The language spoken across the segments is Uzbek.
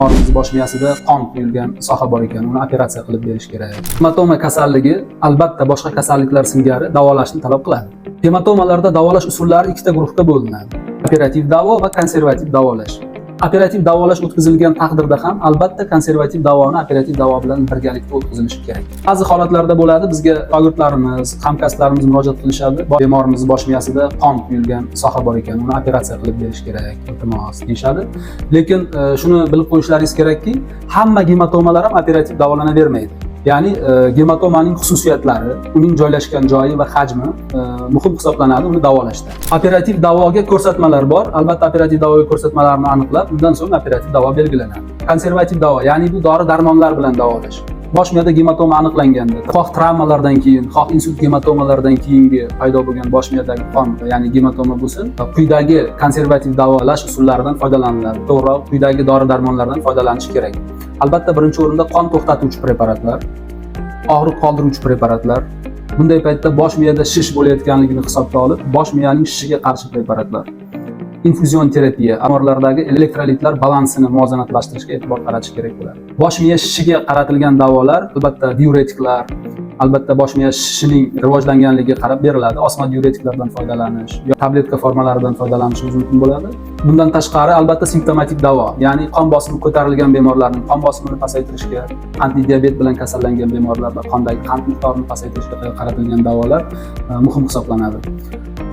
Bemorimiz bosh miyasida qon quyilgan soha bor ekan, uni operatsiya qilib berish kerak. Gematoma kasalligi albatta boshqa kasalliklar singari davolashni talab qiladi. Gematomalarda davolash usullari ikkita guruhga bo'linadi: operativ davo va konservativ davolash. Operativ davolash o'tkazilgan taqdirda ham albatta konservativ davoni operativ davo bilan birgalikda o'tkazilishi kerak. Ba'zi holatlarda bo'ladi, bizga shogirdlarimiz, hamkasblarimiz murojaat qilishadi: "Bemorimiz bosh miyasida qon quyilgan soha bor ekan, uni operatsiya qilib berish kerak, iltimos", deyishadi. Lekin shuni bilib qo'yishlaringiz kerakki, hamma gematomalar ham operativ davolanavermaydi. Ya'ni gematomaning xususiyatlari, uning joylashgan joyi va hajmi muhim hisoblanadi uni davolashda. Operativ davoga ko'rsatmalar bor. Albatta operativ davoga ko'rsatmalarni aniqlab, undan so'ng operativ davo belgilanadi. Konservativ davo, ya'ni bu dori darmonlar bilan davolash. Bosh miyada gematoma aniqlanganda, xoh travmalardan keyin, xoh insult gematomalardan keyingi paydo bo'lgan bosh miyadagi qon, ya'ni gematoma bo'lsin, quyidagi konservativ davolash usullaridan foydalaniladi. To'g'riroq, quyidagi dori darmonlardan foydalanish kerak. Albatta birinchi o'rinda qon to'xtatuvchi preparatlar, og'riq qoldiruvchi preparatlar. Bunday paytda bosh miyada shish bo'layotganligini hisobga olib, bosh miyaning shishiga qarshi preparatlar. Infuzion terapiya, bemorlardagi elektrolitlar balansini muvozanatlashtirishga e'tibor qaratish kerak bo'ladi. Bosh miya shishiga qaratilgan davolar, albatta diuretiklar, albatta bosh miya shishining rivojlanganligiga qarab beriladi. Osma diuretiklardan foydalanish yo tabletka formalaridan foydalanishimiz mumkin bo'ladi. Bundan tashqari albatta simptomatik davo, ya'ni qon bosimi ko'tarilgan bemorlarning qon bosimini pasaytirishga, qandli diabet bilan kasallangan bemorlarda qondagi qand miqdorini pasaytirishga qaratilgan davolar muhim hisoblanadi.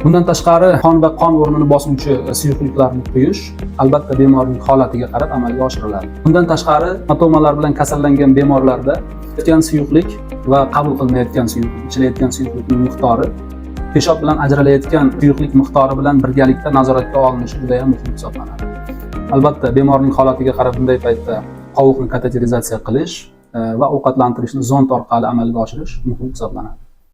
Bundan tashqari qon va qon o'rnini bosuvchi suyuqliklarni quyish albatta bemorning holatiga qarab amalga oshiriladi. Bundan tashqari gematomalar bilan kasallangan bemorlarda ichgan suyuqlik va qabul qilinayotgan suyuqlik, ichilayotgan suyuqlikning miqdori peshob bilan ajralayotgan suyuqlik miqdori bilan birgalikda nazoratga olinishi juda ham muhim hisoblanadi. Albatta bemorning holatiga qarab bunday paytda qovuqni kateterizatsiya qilish va ovqatlantirishni zond orqali amalga oshirish muhim hisoblanadi.